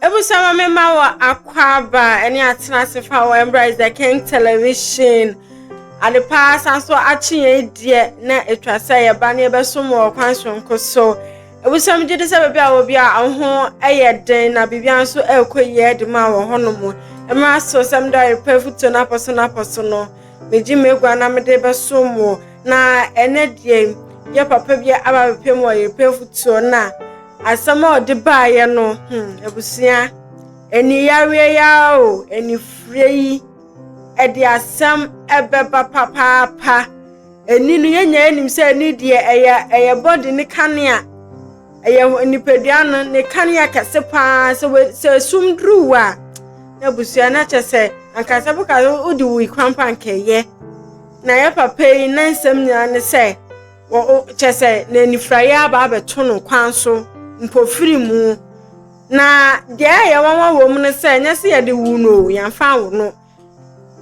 Ebusua ma me ma wɔ akwaaba ɛne atena ase fa wɔ Mbra is the King Television. Ade paa san so akye yɛn deɛ na etwa sɛ yɛba ne yɛbɛsom wɔ kwan soronko so. Ebusua me gye di sɛ baabi a wɔ bi a ho ɛyɛ den na biribiara nso ɛrekɔ yie de ma wɔ hɔnom. Mmra so sɛ mede ayerepɛ afutuo no apɔ so no apɔ so no. Megye m'agua na mede bɛsom wo. Na ɛnɛ deɛ yɛ papa bi aba abɛpem wɔ ayerepɛ afutuo no a Asɛm a ɔde baeɛ no, hmm, abusua, aniyareɛ yi ara o, anifire yi, ɛde asɛm ɛbɛba papaapa. Ani no, yɛn nyinaa nim sɛ ani deɛ ɛyɛ ɛyɛ body ne kanea, ɛyɛ nipadua no ne kanea kɛse paa. Sɛ wɔ sɛ esum duru wo a, na abusua na kyɛ sɛ ankasa boka sɛ wode wo kwan pa nkɛyɛ. Na yɛ papa yi ne nsɛm nyinaa ne sɛ Wɔ o, kyerɛ sɛ, n'anifuraeɛ aba abɛto no kwan so mpofiri mu. Na deɛ ɛyɛ nwanwa wɔ mu no sɛ, nyɛ sɛ yɛde wo no o, yɛmfa wo no.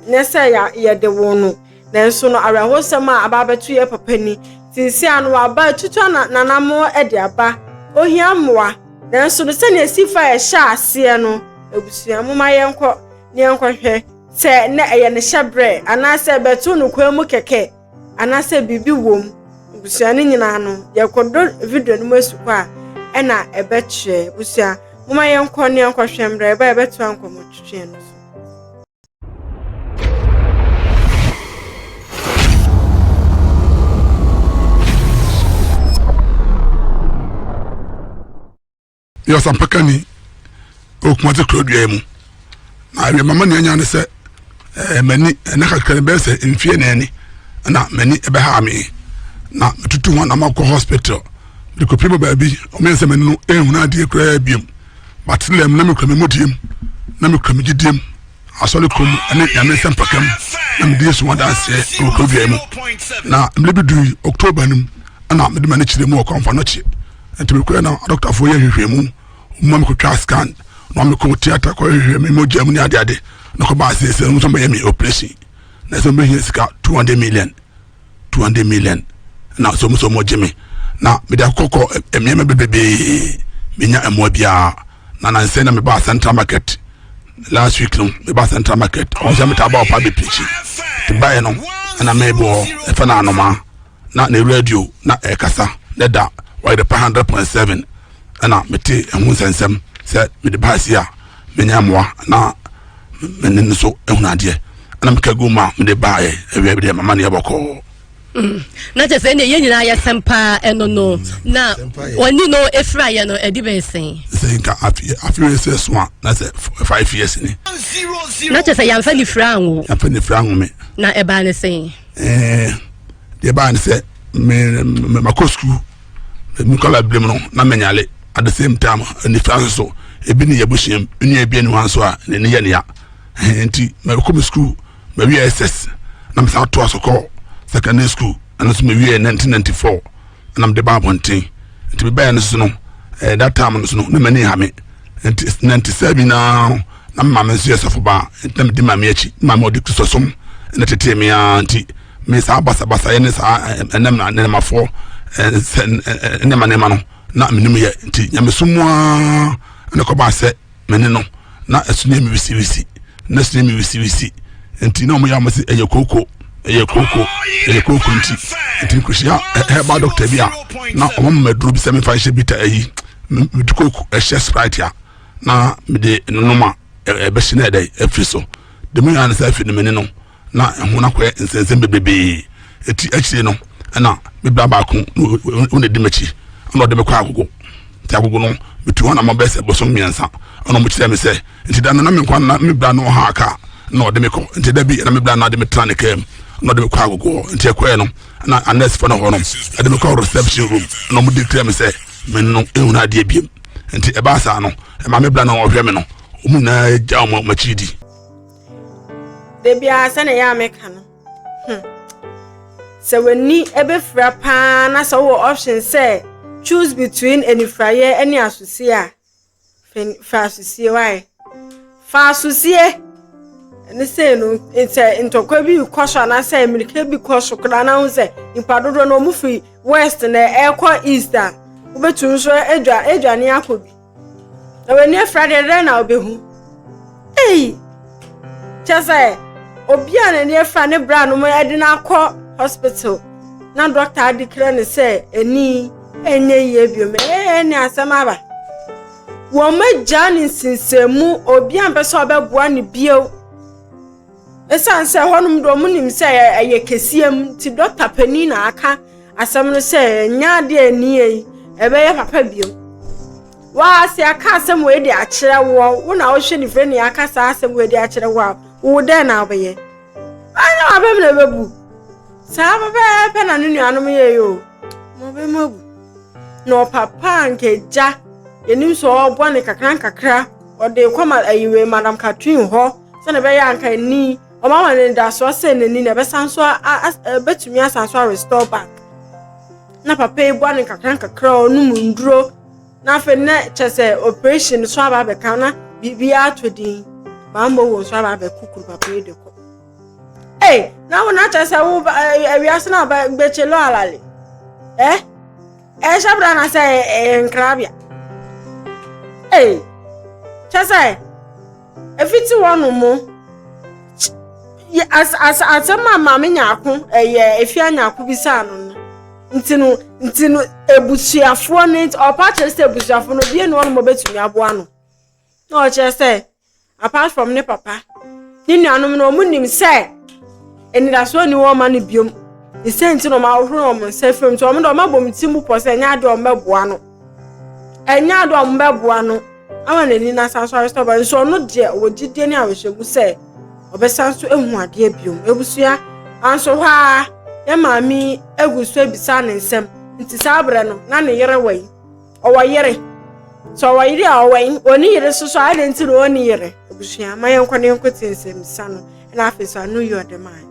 Nyɛ sɛ yɛde wo no. Nanso no, awerɛhosɛm a aba abɛto yɛ papa ni. Seesei ano waba atutu nanamo de aba. Ohia mmoa. Nanso no, sɛnea esi fa ɛhyɛ aseɛ no, abusua, momma yɛnkɔ na yɛnkɔhwɛ sɛ na ɛyɛ ne hyɛberɛ anaasɛ ɛbɛto no kwan mu kɛkɛ. anaasɛ biribi wom abusua no nyinaa no yɛkɔdɔ video no mu asukɔ a ɛna ɛbɛkyerɛ abusua moma yɛnkɔ ne yɛnkɔhwɛ mmerɛ ɛba yɛbɛtoa nkɔmmɔtwetwe no so. Meyɛ ɔsampakani wɔ Kumasi kurodua yi mu. Na awie mama nea anya ne sɛ ɛɛ m'ani ɛna kakra no bɛyɛ sɛ mfie na ɛni ɛna m'ani ɛbɛha me na metutu ho na makɔ hospital mede kɔpie mu baabi ɔmo yɛ sɛ m'ani no ɛnhunu adeɛ koraa biom but lɛm na mekura me mudiem na mekura me gyidiem asɔre kurom ɛne nyame nsɛmpaka mu na mede yesu ho adanseɛ wɔ kurodua yi mu na mmerɛ bi dui october no mu ɛna mede m'ani kyerɛ mu wɔ kɔmfa no kye nti mekɔɛ na adɔktafoɔ yɛ nhwehwɛmu wɔma mekɔtwa scan na mekɔ theatre kɔ hwehwɛ me mogya mu ne adeade na kɔbaa sɛ sɛ nso bɛyɛ me operation na sɛ mɛhia sika 200 million 200 million na sɛ ɔmo sɛ ɔmo gye me na mede akɔkɔ nneɛma bebrebee menya mmoa biara na nansɛ na mebaa central market last week no mebaa central market ɔmo sɛ metaa ba ɔpa bɛpirikyi nti baeɛ no ɛna mebɔ ɛfɛ no anomaa na ne radio na ɛkasa na ɛda ɔyɛ pa 100.7 ɛna mete ɛho nsɛnsɛm sɛ mede baa si a menya mmoa na mene no so ehunu adeɛ ɛna meka gu mu a mede baeɛ ɛwia bi deɛ mama ne yɛ bɔkɔɔ mm. na kyɛ sɛ ɛnna yɛn nyinaa yɛ sɛm paa ɛno no mm, na wɔne no efira yɛ no ɛdi bɛn sɛn. sɛ nka afi afi wei sɛ so a na sɛ 5 years ni. Na kyɛ sɛ yɛnfa ne fira anwo. Yɛnfa ne fira anwo mi. Na ɛbaa ne sɛn. Ɛɛ deɛ ɛbaa ne sɛ me me makɔ sukuu me kɔla birim no na menyale at the same time nifira nso so ebi ne yɛ busua mu nua ebi ne hɔ nso a n'ani yɛ ne ya nti mɛkɔ me sukuu mɛwie ss na mesan atoa so kɔ secondary school ɛno nso mewie 1994 ɛna mede ba abɔnten nti mebɛyɛ no so no eh, that time no so no na m'ani ha me nti 97 naa no na me maame nso yɛ sɔfo baa nti na medi maame akyi maame ɔde kristosom ɛna tetee me ara nti me saa basabasayɛ ne saa ɛnam nneɛmafoɔ sɛ nneɛma nneɛma no na menim yɛ nti nyamesom mu ara ɛna kɔbaa sɛ me ne no na ɛso ne me wisiwisi na ɛso ne me wisiwisi nti na wɔn yɛ wɔn sɛ ɛyɛ kooko ɛyɛ kooko ɛyɛ kooko nti nti nkusia herbal doctor bi a na wɔn mma aduro bi sɛ mefa nhyɛ bita ayi mede kooko ɛhyɛ sprite a na mede nonom a ɛbɛhyɛ na ɛdɛ afiri so dɛm nyinaa ne sɛ afiri no me ne no na ɛho no akɔyɛ nsɛnsɛm bebrebee. Eti akyire no ɛna me bra baako na ɔna di m'akyi ɛna ɔde me kɔ agogo. Nti agogo no metu hɔ na ma bɛyɛ sɛ bosom mmiɛnsa ɛna ɔmo kyerɛ me sɛ nti da no na me nkwa na me bra no ɔha kaa na ɔde me kɔ nti da bi ɛna me bra no ade me tena ne kaa mu na ɔde me kɔ agogo hɔ nti ɛkɔɛ no ɛna anɛsfoɔ no hɔ no ɛde me kɔ reception room ɛna ɔmo de kyerɛ me sɛ me no ehunu adeɛ biem nti ɛbaa saa no ɛma me bra no ɔhwɛ me no ɔmo nyinaa gya ɔmo akyi di. Da biara sɛnea ɛyɛ a meka no, hmm, sɛ w'ani bɛfira paa na sɛ wowɔ option sɛ choose between anifiraeɛ ne asosie a, fa asosie wae. Fa asosie. Ɛne sɛ no sɛ ntɔkwa bi kɔ so anaasɛ mmirika bi kɔ so koraa na ho sɛ nipa dodoɔ no wɔn firi west na ɛrekɔ east a, wobɛtumi nso adwa adwane akɔ bi. Na w'ani afira deɛ dɛn na wobɛhu? Ei! Kyɛ sɛ obi a n'ani afira ne bra no de no akɔ hospital na dɔkta ade kira no sɛ ani ɛnyɛ yie bio. Ɛɛ ne asɛm aba. Wɔn agya ne nsinsɛnmu obi a mpɛ sɛ ɔbɛboa no bio. Esiane sɛ hɔnom de wɔnim sɛ ɛyɛ kɛseɛ mu nti, dɔkta panin na aka asɛm no sɛ ɛnyɛ adeɛ a ɛni yi ɛbɛyɛ papa bio. Waa sɛ aka asɛm wei de akyerɛ woɔ, wo na wohwɛ ne firi ne aka saa asɛm wei de akyerɛ wo a, wo dɛn na wobɛyɛ? Ɛnyɛ wabɛm na ɛbɛbu. Saa pɛpɛɛpɛ na ne nuanom yɛeɛ o. Ma ɔbɛm abu. Na ɔpapa a nka agya, yɛnim sɛ ɔreboa ne kakra nkakra, ɔde kɔ ma ayiwei Madam Catherine hɔ sɛnea ɛbɛyɛ a anka ani ɔma ma anidasoɔ sɛ n'ani na ɛbɛsan so ɛbɛtumi asan so arestore back. Na papa yi boa no nkakra nkakra ɔnom nduro na afei na kyɛ sɛ operation so aba abɛka na biribiara atɔ din bammɔ wɔ nso aba abɛkukuru papa yi de kɔ. Ei, na wo na kyɛ sɛ wo awiase na aba gbɛkyɛ lɔ alale. Eh? Ɛhyɛ bra na sɛ ɛyɛ nkrabea. Ei, kyɛ sɛ efiti hɔ no mo as as asɛm a maame nyaako ɛyɛ efia nyaako bisaa no no nti no nti no ebusuafoɔ no nti ɔpa kyerɛ sɛ ebusuafoɔ no obi enu hɔ nom obetumi aboa no. Na ɔkyerɛ sɛ apart from ne papa, ne nuanom no wɔn nim sɛ anidasoɔ nni wɔn ma no biom. Ne sɛ nti na wɔn ahohoro wɔn nsa fam nti wɔn de wɔn abɔ wɔn ti mu pɔ sɛ ɛnyɛ adeɛ wɔn bɛboa no. Ɛnyɛ adeɛ wɔn bɛboa no ama n'ani no asan so arestore ba nso ɔno deɛ ɔwɔ gyidie ne awerɛhyɛmu sɛ ɔbɛsan so ehu adeɛ biom. Ebusua anso hɔ a yɛ maame egu so ebisa ne nsɛm nti saa berɛ no na ne yere wɔ yi. Ɔwɔ yere. Sɛ ɔwɔ yere a ɔwɔ yi, ɔni yere so so a adɛn nti na ɔnni yere? Abusua, ma yɛnkɔ na yɛnkɔtie nsɛmmisa no, ɛna afei so ano yi ɔde mae.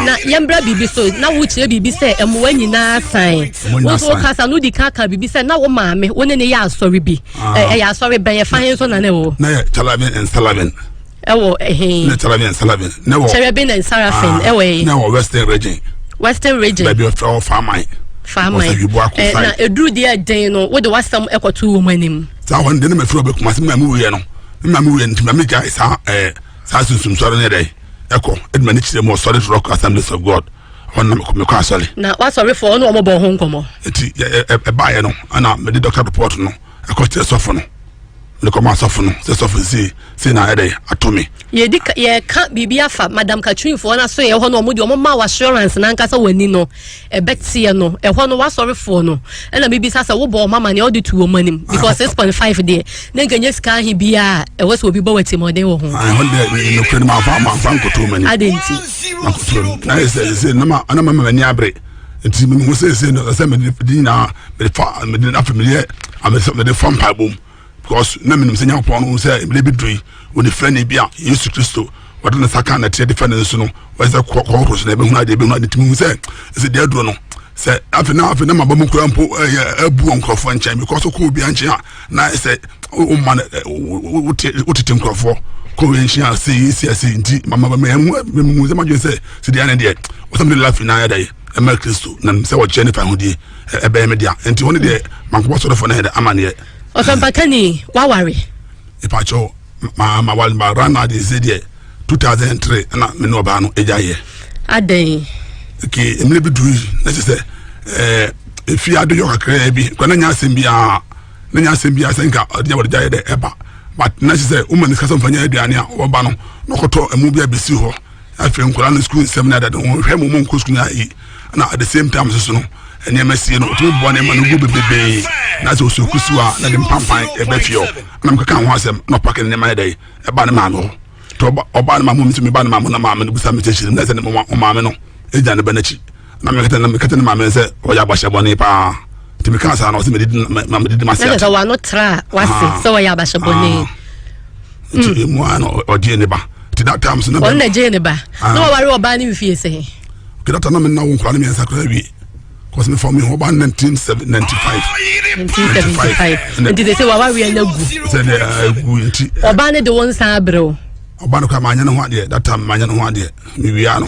Na yɛmbra biribi so, na wokyerɛ biribi sɛ mmoa nyinaa san. Wo nso wokasa no wodi kan ka biribi sɛ na wo maame wo ne ne yɛ asɔre bi. Ah. Ɛyɛ asɔre bɛn ɛfa he nso na ne wɔ? Na yɛ Chalabin and Salabin. Ɛwɔ ɛhe? Ne Cherubim and Seraphim. Ne wɔ Cherubim and Seraphim ah, ɛwɔ he? Ne wɔ Western Region. Western Region. Baabi ɔfɛ wɔ Faman. Faman. Ɛ na eduru deɛ ɛden no wode wasɛm ɛkɔto wɔn anim. Saa hɔ no deɛ ne ma firi ɔbɛ kumase mmaa mu wuyɛ no mmaa mu wuyɛ no nti maame gya saa ɛɛ saa sunsun sɔre ne dɛ ɛkɔ ɛde ma ne kyerɛ mu ɔsɔre Rock Assemblies of God hɔ na mekɔ asɔre. Na wasɔrefoɔ ɔne wɔn bɔ ho nkɔmɔ. Eti ɛbaayɛ no ɛna mede doctor report no ɛkɔ kyerɛ sɔfo no. mede kɔma asɔfo no sɛ sɔfo sei sei na ɛdɛ ato me. Yɛdi ka yɛka biribi afa Madam Catherine foɔ no aso yɛ hɔ no wɔn deɛ wɔn ma wɔ assurance n'ankasa wɔn ani no ɛbɛteɛ no ɛhɔ no wasɔrefoɔ no ɛna mebisa sɛ wobɔ wɔn amaneɛ wode tu wɔn anim because 6.5 deɛ ne nka nyɛ sika ahe biara ɛwɔ sɛ obi bɔ wɔ atirimuɔden wɔ ho. Ɛhɔ deɛ nokorɛ no mamfa mamfa nkoto wɔn anim. Adɛn nti? Mankoto wɔn na yɛ sɛ sɛ na ma na ma m'ani abere nti mehu sɛ sɛ no sɛ mede nyinaa mede fa mede afei mede yɛ mede fa mpaebɔ mu. Because na menim sɛ Nyankopɔn no sɛ mmerɛ bi duru yi onifirani bi a Yesu Kristo wɔde ne nsa ka nɛteɛ de fɛ ne nso no wɔyɛ sɛ kɔkɔrɔ so na ɛbɛhunu adeɛ ɛbɛhunu adeɛ nti mehu sɛ ɛsɛ deɛ aduro no sɛ afei na afei na maba mu kura mpo ɛyɛ abu wɔ nkurɔfoɔ nkyɛn because wokɔ obiara nkyɛn a na sɛ woma no wotete nkurɔfoɔ kɔ wei nkyɛn a sei sei sei nti mama mehu sɛ madwene sɛ sɛ deɛ ne deɛ wɔsɛ mede life nyinaa yɛ dɛ ɛma Kristo na sɛ wɔkyerɛ ne fa ahodie ɛbɛyɛ me dea nti wɔne deɛ mankɔbɔ sɔrɔfoɔ no yɛ dɛ amaneɛ Ɔsɛmpakani, waware? Mepakyɛw, ma ma wale ma run out sɛ deɛ 2003 ɛna me ne ɔbaa no agya yɛ. Adɛn? Okay, mmerɛ bi duru yi na kyerɛ sɛ ɛɛ efi adoyɔ kakraa bi kura na nya asɛm biara na nya asɛm biara sɛ nka ɔde wɔde gya yɛ dɛ ɛba but na kyerɛ sɛ woma ne sika sɛ ɔmfa nyɛ aduane a ɔba no na ɔkɔtɔ ɛmu bi abɛsi hɔ afei nkwadaa no sukuu nsɛm no adade wɔn hwɛ mu mu nkɔ sukuu no ayi na at the same time soso no nneɛma sie no ɔtumi boa nneɛma no gu bebrebe na sɛ osuo kusu a na de mpampan ɛbɛ fie hɔ na mekeka ho asɛm na ɔpake nneɛma yɛ dɛ ɛba ne maame hɔ nti ɔba ne maame hɔ nso meba ne maame na maame no bisa me kyerɛkyerɛ mu na sɛ ne maame no egya ne ba n'akyi na mekata na mekata ne maame sɛ ɔyɛ abahyɛ bɔne paa nti meka saa na ɔsɛ medidi ma medidi ma se ate. Na sɛ wano tra wase sɛ ɔyɛ abahyɛ bɔne. Nti mm. emu ara na ɔgye ne ba nti that time so na ɔno na gye ne ba ah. na ɔware ɔbaa ne mfie sɛ okay that time na me na wo nkora ne mmiɛnsa koraa wie kɔsi me fa me ho ɔbaa 1975 1975 nti sɛ sɛ wawareɛ no agu sɛ deɛ agu nti ɔbaa ne de wo nsa abrɛ wo ɔbaa no koraa maanyɛ ne ho adeɛ that time maanyɛ ne ho adeɛ mewia no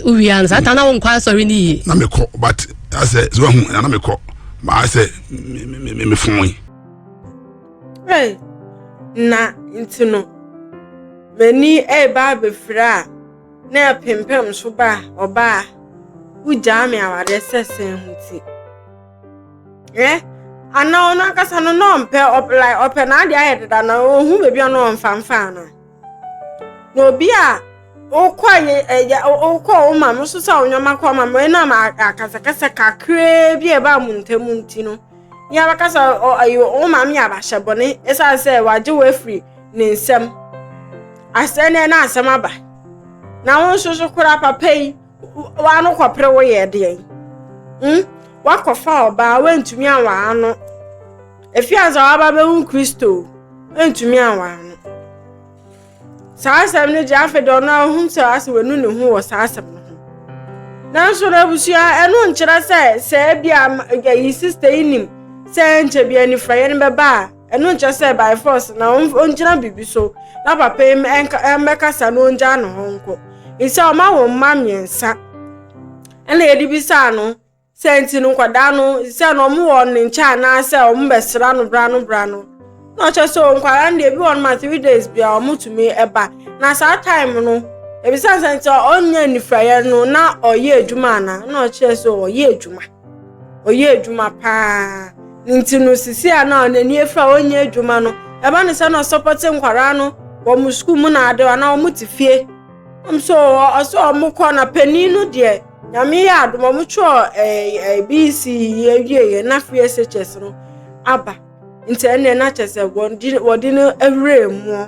wowia no saa ta na wonkɔ asɔre no yie na mekɔ but asɛ sɛ wahu na na mekɔ maasɛ mefon Hey. Na nti no, m'ani reba abɛfira a, na ɛpempem so ba a, ɔbaa, wogyaa me awareɛ sɛ sɛn ho ti. Eh? Anaa ɔno ankasa no na ɔmpɛ, like ɔpɛ n'adeɛ ayɛ deda na ɔhu baabi a na ɔmfa mfa anaa? Na obi a wokɔ yɛ wokɔ wo maame so sɛ wo nneɛma kɔ maame ɛnam akasakasa kakraa bi a ɛbaa mo ntam nti no ne abɛka sɛ ɛyɛ wo maame yɛ abahyɛ bɔne ɛsiane sɛ wagye wo afiri ne nsam asɛ ne na asɛm aba na wo nso so koraa papa yi wano kɔpere wo yɛ deɛn hmm wakɔfa ɔbaa woantumi anwaa no efi ansa waba bɛhu Kristo woantumi anwaa no. Saa asɛm no gye afei de ɔno ara hu sɛ asɛ wanu ne ho wɔ saa asɛm no ho. Nanso no abusua ɛno nkyerɛ sɛ sɛ ebi a ayi sista yi nim sɛ nkyɛ bi anifuraeɛ no bɛba a ɛno nkyerɛ sɛ by force na ɔngyina biribi so na papa yi mmɛkasa na ɔngyaa ne ho nkɔ. Nsɛ ɔma wɔn mma mmiɛnsa ɛna yɛde bisaa no Sɛ nti no nkwadaa no sɛ no ɔmo wɔ ne nkyɛn anaasɛ ɔmo bɛsra no bra no bra no na ɔkyerɛ sɛ nkwadaa no deɛ ebi wɔ no ma 3 days bia ɔmo tumi ɛba. Na saa time no ebisa sɛ nti ɔnyɛ nifuraeɛ no na ɔyɛ adwuma ana, na ɔkyerɛ sɛ ɔyɛ adwuma, ɔyɛ adwuma paa. Nti no sisi a na n'ani efura ɔnyɛ adwuma no ɛba ne sɛ na ɔsɔpɔte nkwadaa no wɔn sukuu mu na ade anaa wɔn te fie. Nso ɔsɛ ɔmo kɔ na panin no deɛ, Nyame yɛ adom, ɔmo twerɛ ɛɛ BECE yi awieɛ na free SHS no aba, nti ɛnneɛ na kyerɛ sɛ wɔde no awura mu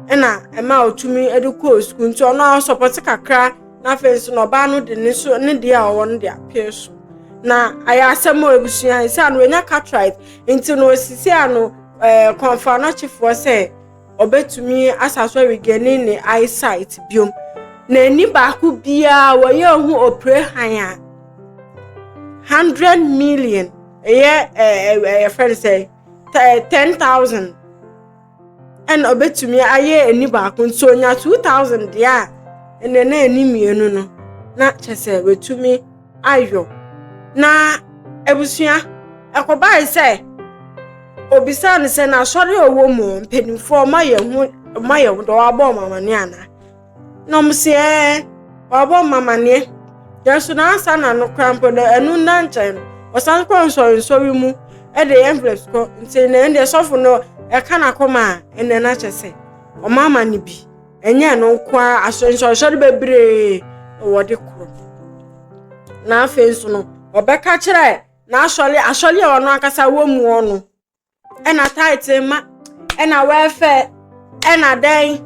ɛna ɛma ɔtumi de kɔɔ sukuu. Nti ɔno a ɔsɔpɔte kakra na afei nso na ɔbaa no de ne so ne deɛ a ɔwɔ no de apee so na ayɛ asɛm a abusua sɛ ano enya cataract. Nti no osisi ano kɔnfa anɔkyefoɔ sɛ ɔbɛtumi asa so aregain ne eyesight biom na ani baako biara wɔyɛ ho operation a 100 million, ɛyɛ ɛɛ ɛyɛ fɛn sɛ 10,000 ɛna ɔbɛtumi ayɛ ani baako. Nti onya 2,000 deɛ a, ɛnna na ani mmienu no na kyɛ sɛ wɔtumi ayɔ. Na abusua ɛkɔbae sɛ obisa no sɛ n'asɔre a ɔwɔ mu mpanimfoɔ ɔmo ayɛ ho ɔmo ayɛ ho dɛ wabɔ ɔmo amaneɛ ana, na ɔmo sɛ wabɔ ɔmo amaneɛ. Nanso n'ansa na no kora mpo no ɛno nna nkyɛn no ɔsan kɔ nsɔrensɔre mu ɛde envelopes kɔ. Nti na ɛndeɛ sɔfo no ɛka n'akoma a ɛnɛ n'akyɛ sɛ ɔmo ama no bi. Ɛnyɛ ɛno nko ara, asɔrensɔre bebree na wɔde korɔ. Na afei nso no ɔbɛka kyerɛ n'asɔre asɔre a ɔno ankasa wɔ mu no ɛna tithe ma ɛna welfare ɛna dɛn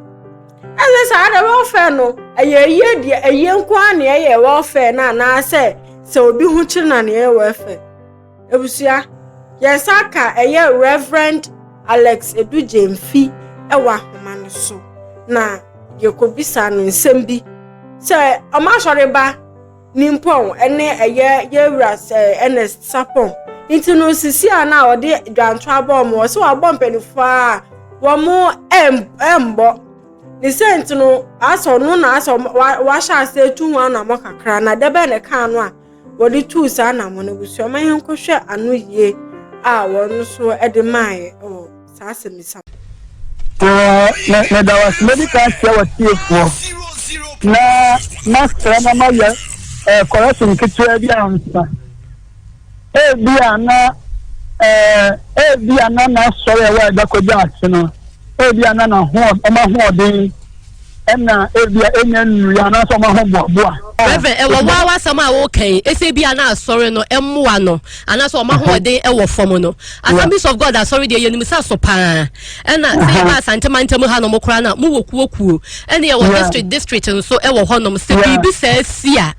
ɛsɛ saa de welfare no ɛyɛ ayie deɛ ayie nko ara na ɛyɛ welfare no anaasɛ sɛ obi ho kyerɛ na na ɛyɛ welfare. Abusua, yɛn nsa ka ɛyɛ Reverend Alex Edu Gyemfi ɛwɔ ahoma no so na yɛkɔbisa no nsɛm bi sɛ ɔmo asɔre ba nimpɔn ɛne ɛyɛ yɛwura sɛ Ernest Sapɔn. Nti no sisi a na ɔde dwanto abɔ ɔmo wɔ sɛ wabɔ mpanimfoɔ a wɔn ɛmbɔ ne sɛ nti no asɛ ɔno na asɛ wahyɛ ase etu ho anamɔ kakra na dɛbɛ ne kaa no a wɔde tuu saa anamɔ no. Abusua, ma yɛn nkɔhwɛ ano yie a wɔn nso de maaeɛ wɔ saa asɛmmisa. Meda wase. Mɛdi kan kyerɛ w'atiefoɔ na masrɛ na mayɛ correction ketewa bi ansa. Ebi a na n'asɔre a ɛwɔ ɛda kɔgya ase no, ebi a na n'ahoɔ ɔmo ahoɔden ɛna ebi a enya nnua anaasɛ ɔmo ahoboaboa. Reverend, ɛwɔ waa wasɛm a wɔka yi ɛsɛ bi a na asɔre no ɛmmoa no anaasɛ ɔmo ahoɔden ɛwɔ fam no. Assemblies of God asɔre deɛ, yɛnim sɛ so paa ɛna sɛ yɛba Asantemantam ha nom koraa no a mowɔ kuokuo ɛne yɛwɔ district district nso ɛwɔ hɔnom sɛ biribi saa si a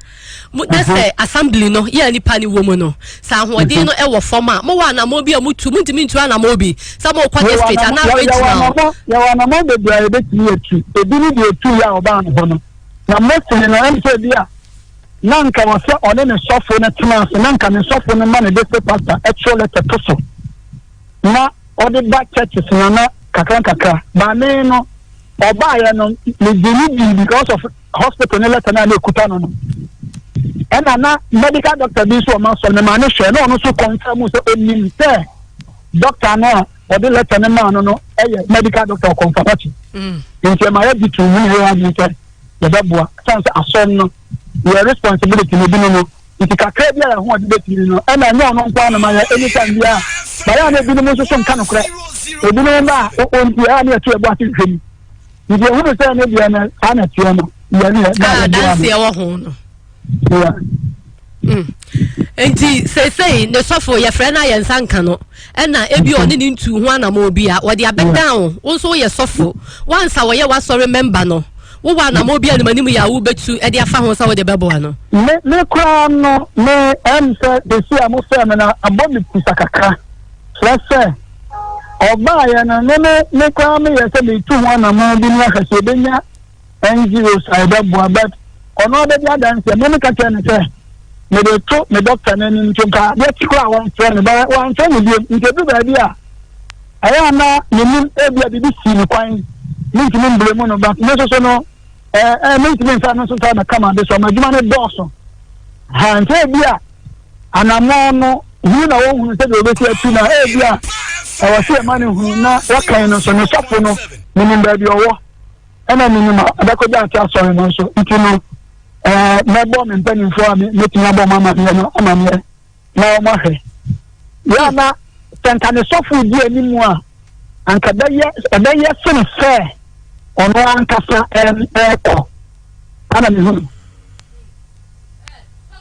na sɛ assembly no yɛ nipa ne wɔ mu no sɛ ahoɔden no ɛwɔ fam a, mowɔ anammɔ bi a mutu muntumi ntu anammɔ bi sɛ mokɔ district anaa regional? Yɛwɔ anammɔ bebree a yɛbɛtumi atu. Ebi ne deɛ etu yɛ a ɔbaa no hɔ no na mostly no ɛm sɛ bi a na nka wɔ sɛ ɔne ne sɔfo no tena ase na nka ne sɔfo no ma ne district pastor ɛtwerɛ letter to so na ɔde ba churches na na kakra nkakra. Baame no ɔbaayɛ no megye ne di because of hospital ne letter na na ekuta no no ɛna na medical doctor bi nso ɔma sɔ ne maa ne hwɛ na ɔno nso confirm sɛ onim sɛ doctor no a. ɔde letter no maa no no yɛ medical doctor ɔkɔmfa n'akyi. Mm. Nti ɛma yɛgye to mu yɛ adwene sɛ yɛbɛboa. Sane sɛ asɔre no yɛ responsibility no bi no no nti kakra bi a ɛho ɔde bɛtumi no ɛna ɛnyɛ ɔno nko ara na mayɛ anytime biara bayɛ a na ebinom nso so nka nokorɛ ebinom ba a ɔnti ɛa ne ɛto ɛbɔ ase hwehwɛ mu nti ehunu sɛ ne deɛ no saa na ɛteɛ no yɛ ne yɛ na yɛboa no. Adanseɛ wɔ ho no. Yeah. Mm. Nti seesei ne sɔfo yɛfrɛ no a yɛn nsa nka no ɛna ebi ɔne ne ntu ho anamɔ bi a wɔde abɛdan wo wo nso woyɛ sɔfo wansa wɔyɛ w'asɔre mɛmba no wowɔ anamɔ bi a anim yɛ a wobɛtu de afa ho sɛ wode bɛboa no. Me me koraa no me ɛm sɛ besi a mofrɛ me no abɔ me pusa kakra kyerɛ sɛ ɔbaayɛ no me me me koraa meyɛ sɛ metu ho anamɔ bi ne ahwɛ sɛ ɛbɛnya NGOs a ɛbɛboa but ɔno abɛdi adanseɛ me meka kyerɛ no sɛ mede to me doctor no anim nti nka adeɛ kye koraa wɔmfrɛ me but wɔamfrɛ me biom nti ɛdu baabi a ɛyɛ a na menim ebia biribi sii me kwan mentumi mbrɛ mu no but me nso so no ɛɛ mentumi nsa no nso sa mɛka ma de so ama adwuma no dɔɔso ha nti ebia anammɔn no hunu na wɔhunu sɛdeɛ wɔbɛsi atu na ebia ɛwɔ sɛ yɛma no hunu na wɔkan no nso ne sɔfo no menim baabi ɔwɔ ɛna menim a ɛbɛkɔgya ate asɔre no nso nti no ɛɛ mɛbɔ me mpanimfoɔ a mɛtumi abɔ mo amaneɛ no amaneɛ na wɔn ahwɛ yɛ ana sɛ nka ne sɔfo di anim a anka ɛbɛyɛ ɛbɛyɛ sene sɛ ɔno ankasa ɛɛkɔ ana mehu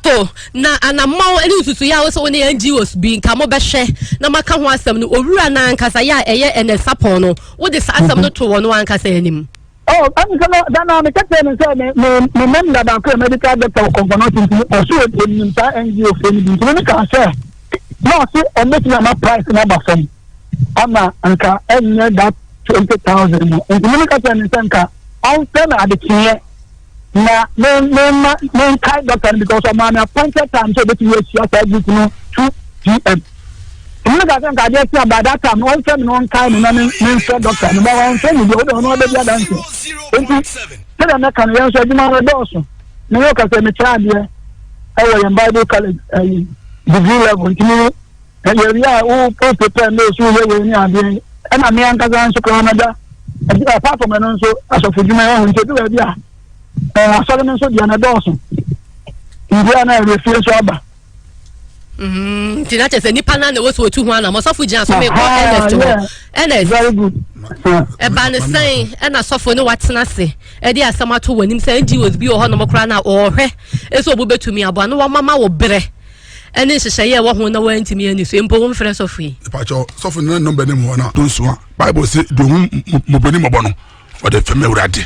So na anammɔn ne nsusuiɛ a wo sɛ wo ne NGOs bi nka mobɛhwɛ na moaka ho asɛm no, owura no ankasa yɛ a ɛyɛ Ernest Sarpong no, wode saa asɛm no to ɔno ankasa anim? Oh, ɛne sɛ no, da no a meka kyerɛ no sɛ me me me member baako yɛ medical doctor wɔ Komfo Anokye nti ɔso ɔnim saa NGO foɔ no bi nti me mekaa sɛ na ɔse ɔmbɛtumi ama price no aba fam ama nka ɛnyɛ that 20,000 no nti me meka kyerɛ no sɛ nka ɔmfrɛ me adekyeeɛ na me me ma me nkae doctor no because ɔmaa me appointed time sɛ obetumi ahyia saa group no 2 pm. Ɛmu no ka sɛ nka adeɛ kye a by that time no ɔmfrɛ me na ɔnkae me na me mfrɛ doctor no ba wɔmfrɛ me deɛ wode ɔno abɛdi adanse. Nti sɛdeɛ mɛka no yɛn nso adwuma no dɔɔso. Me ne ɔka sɛ mekyerɛ adeɛ ɛwɔ yɛn Bible college ɛyi degree level nti me yɛwie a wo wo prepare notes woyɛ wei ne adeɛ ɛna me ankasa nso koraa mɛda apart from ɛno nso asɔfo dwuma ɛho nti ebi baabi a ɛɛ asɔre no nso deɛ no dɔɔso nti a na ɛwɛ fie nso aba. Mm, nti na kyerɛ sɛ nipa na na ɛwɔ so otu ho anam ɔsɔfo gyina so mekɔ Ernest hɔ Ernest very good ɛba ne sɛn ɛna sɔfo ne watena ase ɛde asɛm ato wɔ anim sɛ NGOs bi wɔ hɔ nom koraa na ɔrehwɛ ɛsɛ ɔbo bɛtumi aboa na wɔmama wo berɛ ɛne nhyehyɛeɛ ɛwɔ ho na wɔantumi ani so mpo womfrɛ sɔfo yi. Ìpàkyɛ sɔfo ne nɔmba ne mu hɔ na to nso a Bible se deɛ ohun mmɔbɔni mmɔbɔ no ɔde fɛm Awurade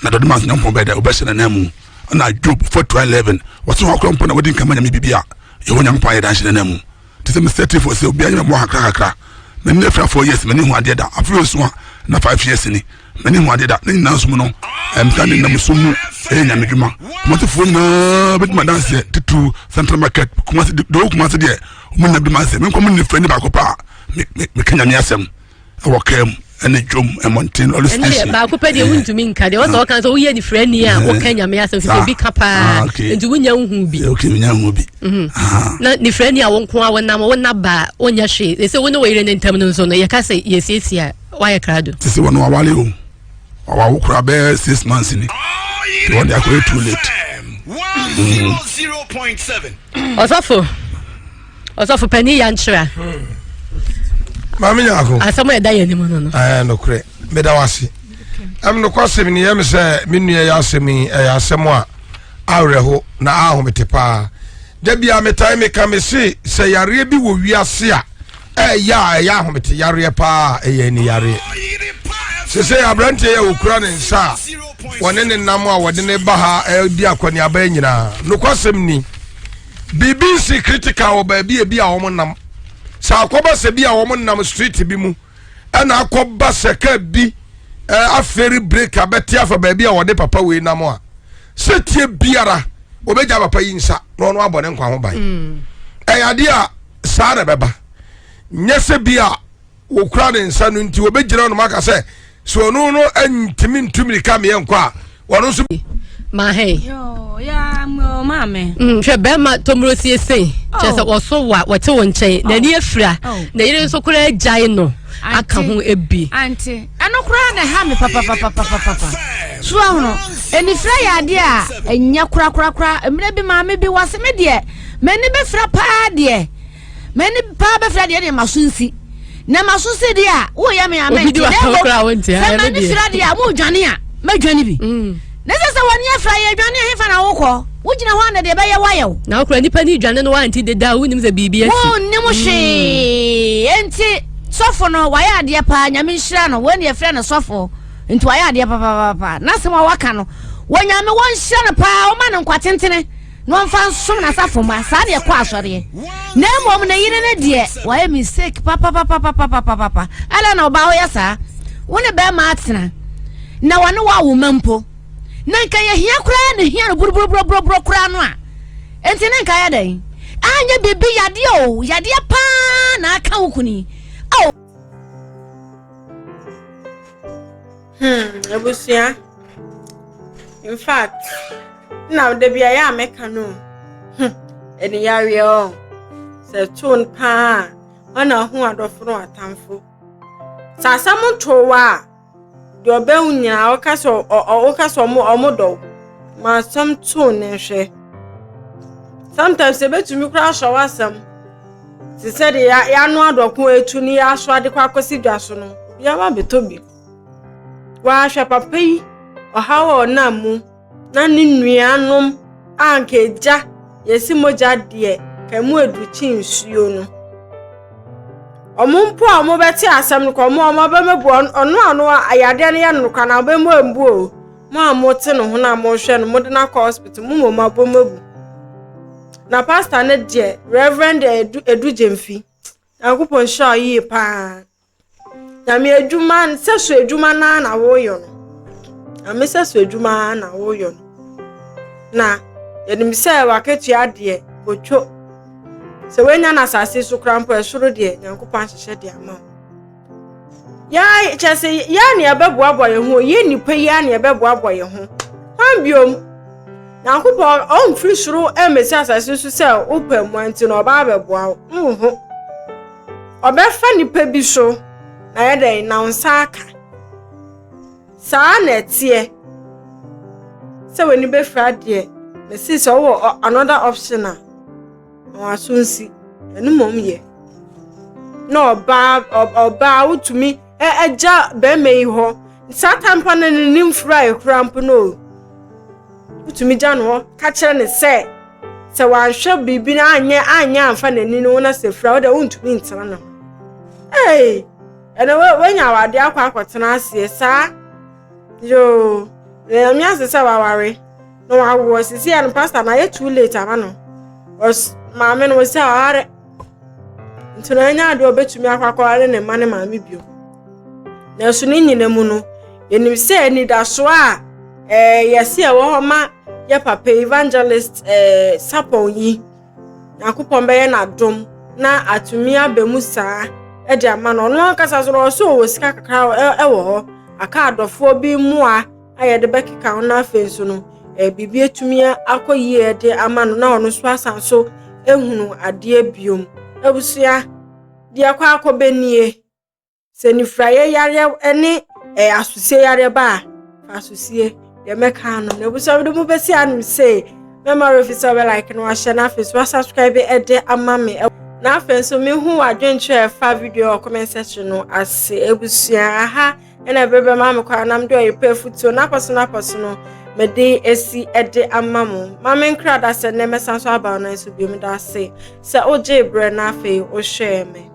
na deɛ ɔde ma Nyankopɔn bɛyɛ dɛ ɔbɛhyɛ n'anan mu ɛna Job 41:11 wɔse hɔ akora mpo na wɔdi nkama nyame biribi a Yehowa Nyankopɔn ayɛ danhyɛ n'anan mu te sɛ mesɛ tifo sɛ obiara nyɛ mmoa kakra kakra m'ani afira 4 years m'ani hu adeɛ da afei nso a na 5 years ni m'ani hu adeɛ da ne nyinaa nso mu no ɛmsa ne nam so mu ɛyɛ nyame dwuma kumasefoɔ nyinaa bɛdi ma danseɛ titiriw Central Market Kumase deɛ ɔwɔ Kumase deɛ ɔmo nyinaa bɛdi ma danseɛ menkɔ mo ne fɛ ne baako paa meka nyame asɛm ɛwɔ kaa mu ɛne dwom mmɔnten lɔri station. Ɛndeɛ baako pɛ deɛ wontumi nka deɛ wɔsɛ wɔka sɛ woyɛ nifirani a woka nyame asɛm sɛ obi ka paa nti wonya nhu bi. Ok, wonya nhu bi. Na nifirani a wo nko a wonam wonna ba a wonyɛ hwee ɛsɛ wo ne wo yere ne ntam no nso no yɛka sɛ yɛsiesie a woayɛ krado. Te sɛ wɔn awale o wawo koraa bɛyɛ 6 months ni nti wɔn de akɔyɛ too late. Ɔsɔfo ɔsɔfo panin yankyerɛ. Maame Nyako. Asɛm a ɛda yɛn anim no no. Ɛɛ nokorɛ meda wase. Ɛm nokɔ asɛm ni yɛm sɛ me nua yɛ asɛm yi ɛyɛ asɛm a awerɛho na ahomete paa. Da bia metae meka me se sɛ yareɛ bi wɔ wiase a ɛyɛ a ɛyɛ ahomete yareɛ paa ɛyɛ ani yareɛ. Sese aberanteɛ yɛ wɔkura ne nsa a wɔne ne nam a wɔde ne ba ha ɛdi akɔneaba nyinaa. Nokɔ asɛm ni biribi nsi critical wɔ baabi ebi a wɔn nam sɛ akɔba sɛ bi a wɔn nam street bi mu ɛna akɔba sɛ kaa bi ɛɛ afɛri break abɛte afa baabi a wɔde papa wei nam a sɛ tie biara wɔbɛgya papa yi nsa na ɔno abɔ ne nkwa ho ban ɛyɛ adeɛ a saa na ɛbɛba nyɛ sɛ bi a wɔkura ne nsa no nti wɔbɛgyina nom aka sɛ sɛ ɔno no ntumi ntu mirika meɛ nkɔ a wɔno nso Mahe. Yo, ya mo maame. Hwɛ bɛrima tɔmuro siesie kyerɛ sɛ wɔso wa wɔte wo nkyɛn n'ani afira na yere nso koraa agyae no. aka ho bi. Ante, ɛno koraa na ɛha me papapapapapa. So ahono, anifira yɛ adeɛ a ɛnyɛ korakorakora. Mmerɛ bi maame bi wɔ se me deɛ, m'ani bɛfira paa deɛ. M'ani paa bɛfira deɛ deɛ maso nsi. Na maso si deɛ a, woyɛ me a mente. Na mmom, sɛ m'ani fira deɛ a, modwane a, mɛdwane bi. Mm. Na sɛ sɛ w'ani afira yɛ dwane a, hefa na wokɔ? Wogyina hɔ a na deɛ ɛbɛyɛ woayɛ wo. Na wokura nipa ne dwane no woante deda a, wonim sɛ biribi asi. Wonnim hwee. Enti sɔfo no wayɛ adeɛ paa, Nyame nhyira no. Wei na yɛfrɛ no sɔfo. Nti wayɛ adeɛ papaapa. N'asɛm a waka no, wɔ Nyame wɔnhyira no paa, ɔma no nkwa tentene. na ɔmfa nsom n'asafo mma saa na ɛkɔ asɔreɛ na mmom ne yere no deɛ wayɛ mistake papapapapapapapa ɛna na ɔbaa woyɛ saa wo ne bɛrima atena na wɔne wo awo ma mpo na nka yɛhia koraa na hia no buruburuburuburuburu koraa no a nti ne nka yɛ dɛn anyɛ biribi yadeɛ o yadeɛ paa na aka wo kuni o. Hmm, abusua. In fact, na da bi a yɛ a mɛka no. Hmm, ɛne yareɛ ɔ. Sɛ too no paa a, ɔna ho adɔfo no atamfo. Sɛ asɛm too wa a, deɛ ɔbɛn wo nyinaa ɔka sɛ ɔka sɛ ɔmo ɔmo dɔ wo. Ma asɛm too ne nhwɛ. Sometimes ebetumi koraa ahyɛ w'asɛm. Te sɛ deɛ yɛanoa dɔko etu ne yɛasoa de kɔ akɔsi dwa so no, obiara bɛtɔ bi. Wahwɛ papa yi ɔhaw a ɔnam mu na ne nuanom a anka agya yɛsi mogya deɛ ka mu aduru kye nsuo no. Wɔn mpo a wɔbɛte asɛm no kɔ wɔn a wɔabɛmɛbu ɔno a ɔno yadeɛ no yɛ no koraa na wɔbɛmu ambu o. Mo a mote ne ho na mohwɛ no mode no akɔ hospital mo mmom abɔ mu abu. Na pastor no deɛ Reverend Edu Edu Gyamfi. Nyankopɔn nhyira wo yie paa. Nyame adwuma sɛ so adwuma naa na woyɔ no. Nyame sɛ so adwuma na woyɔ no. Na yɛnim sɛ wakatua deɛ otwo. Sɛ woanya no asase so koraa mpo ɛsoro deɛ Nyankopɔn ahyehyɛ de ama wo. Yɛa kyerɛ sɛ yɛa na yɛbɛboaboa yɛn ho yɛ nnipa yi a na yɛbɛboaboa yɛn ho. Kwan biom Nyankopɔn ɔmfiri soro mmɛsi asase so sɛ wopɛ mmoa nti na ɔba abɛboa wo. Nho. Ɔbɛfa nipa bi so na yɛ dɛn na wo nsa aka. Saa na ɛteɛ. Sɛ w'ani bɛfira deɛ, mesi sɛ wowɔ another option a, na w'aso nsi. Ɛno mmom yɛ. Na ɔbaa ɔbaa wotumi ɛgya bɛrima yi hɔ. Saa tampa no ne ne mfura ekura mpo no o. Wotumi gya no hɔ ka kyerɛ no sɛ sɛ wanhwɛ biribi no anyɛ anyɛ amfa n'ani no ho na sɛ fira wo deɛ wontumi ntena ne ho. Ee, ɛnna woanya awadeɛ akɔ akɔtena aseɛ saa. Yoo, nyame ase sɛ waware na wawoɔ sisi ano pastor na ayɛ too late ama no. Ɔs maame no wɔsi aware. Nti na anya adeɛ ɔbɛtumi akɔ akɔware ne mma ne maame bio. Nanso ne nyina mu no, yɛnim sɛ anidasoɔ a ɛɛ yɛsi ɛwɔ hɔ ma yɛ papa evangelist ɛɛ Sapɔn yi, Nyankopɔn bɛyɛ n'adom na atumi aba mu saa ɛde ama no. Ɔno ankasa so no ɔsɛ ɔwɔ sika kakra ɛwɔ hɔ, aka adɔfoɔ bi mmoa a yɛde bɛkeka ho na afei nso no ɛɛ biribi atumi akɔ yie de ama no na ɔno nso asan so ehunu adeɛ biom. Abusua, deɛ kɔ akɔbɛ nie. Sɛ nifuraeɛ yareɛ ne ɛɛ asosie yareɛ ba a, fa asosie deɛ mɛka ano. Na abusua mede mo bɛsi anom sei. Mɛma refi sɛ ɔbɛ like na wahyɛ na afei nso wasubscribe ɛde ama me. Na afei nso mehu w'adwenkyerɛ ɛfa video wɔ comment section no ase. Abusua aha ɛna ɛbere bɛma me kwan na mede ɔyepɛ afutuo n'apɔso n'apɔso no mede asi ɛde ama mo. Ma me nkra da sɛ nnɛ mɛsan so aba wo nan so bio. Meda ase sɛ wogyee berɛ na afei wohwɛɛ me.